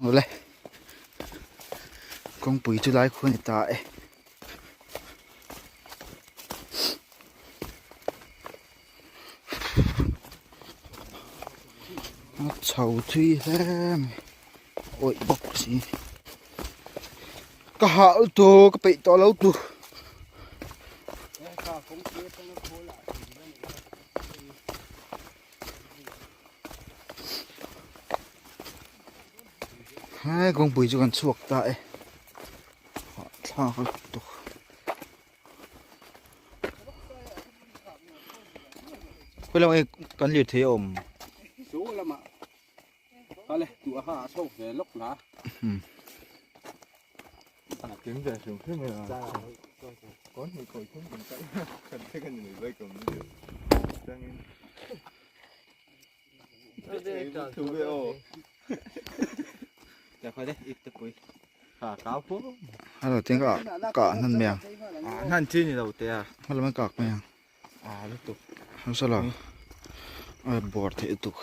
Awle kawngpui chu lai khu a ni ta e. A chho thui hle mai awih bawk si ka hah lutuk ka peih tawh lo tu. He kawngpui chu kan chhuak ta e thlak lutuk. Khawi lamah nge kan lirthei a awm? Chu lamah kale tu a ha a chho ve lawk la. Hello tiang ka ka hnan mai ang. Hnan chi ni lo te a. Hello mai kak mai ang. A lutuk. Hausa lo. Ai bawr theih lutuk.